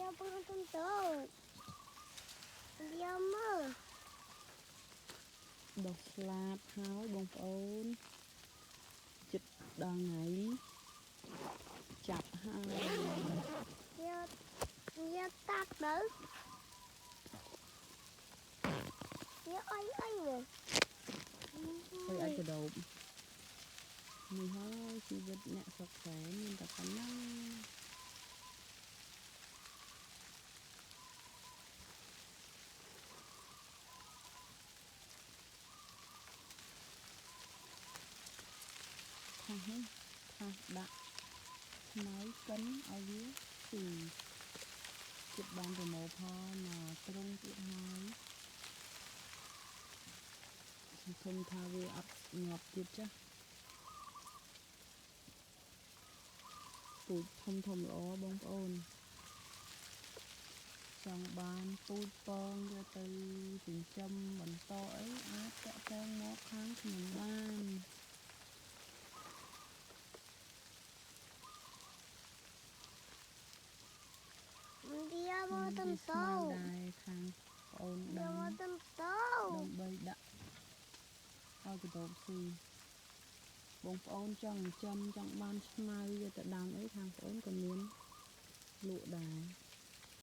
យកបងទៅទៅយកមើល ដោះស្លាបហើយបងប្អូនចិត្តដល់ថ្ងៃចាប់ហើយ យកយកតាក់ទៅយកអីអីវិញ ហើយអាចកដោបនេះហើយជីវិតអ្នកស្រុកស្រែមានតែប៉ុណ្ណឹង ថាសនេះថាសដាក់ស្មៅកិនឲ្យវាស៊ីចិត្តបានប្រមូលផលមកត្រង់ទៀតហើយសង្ឃឹមថាវាអត់ងាប់ទៀតចាស់ពូជធំធំល្អបងប្អូនចង់បានពូជពងយកទៅចិញ្ចឹមបន្តអីអាចតាក់ទងមកខាងខ្ញុំបាន យកមក នេះ ទៅ ជាស្មៅ ទៅ ដែរខាងប្អូន យក ដាំ មកទៅទៅ ដើម្បីដាក់ឲ្យកណ្ដូបស៊ីបងប្អូនចង់ចិញ្ចឹមចង់បានឆ្មៅយកទៅដាំអីខាងប្អូនក៏មានលក់ដែរ។